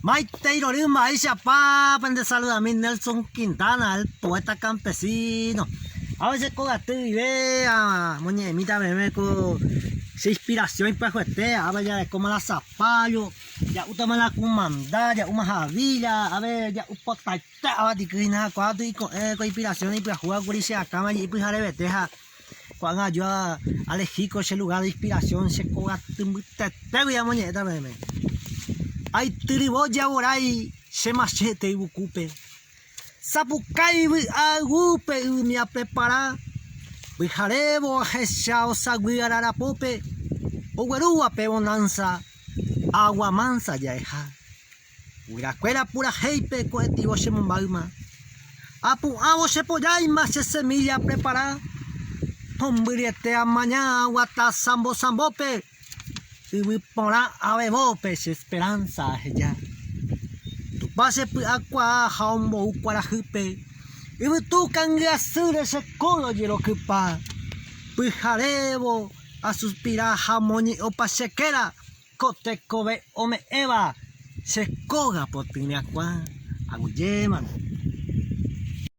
Maitei rory mba'éichapa pende saludami Nelson Quintana, el poeta campesino. A veces ko gaty guive amoñe'ẽmíta peẽme ko che inspiración ipyahuete, ápe jarekóma la zapallo, ja'útama la kumanda, ja'úma havilla, ápe ja'u potaite avatiky hína, ko'ág̃a iko'ẽ ko inspiración ipyahúva kuri che akãme ipyharevete ha ko'ág̃a aju alehí ko che lugar de inspiración che kogaty mbytetégui amoñe'ẽta peẽme. Aityryvo javorái che machete yvukúpe, sapukái vy'a yvúpe yvymi aprepara, pyharévo ahecha osaguy ararapópe oguerúva pe bonanza agua mansa ja'eha. Guyrakuéra purahéipe ko'ẽtívo chemombáyma, apu'ãvo chepojáima che semilla prepara, mombyryete amaña aguata sambo sambópe, yvy porã avevópe che esperanza aheja. Tupã che py'akuaa ha ombou kuarahýpe, yvytu kangy asýre che kóga ojerokypa, pyharévo asuspira ha amoñe'õpa che kéra, Ko tekove ome'ẽva che kóga potĩ ryakuã aguyjémante.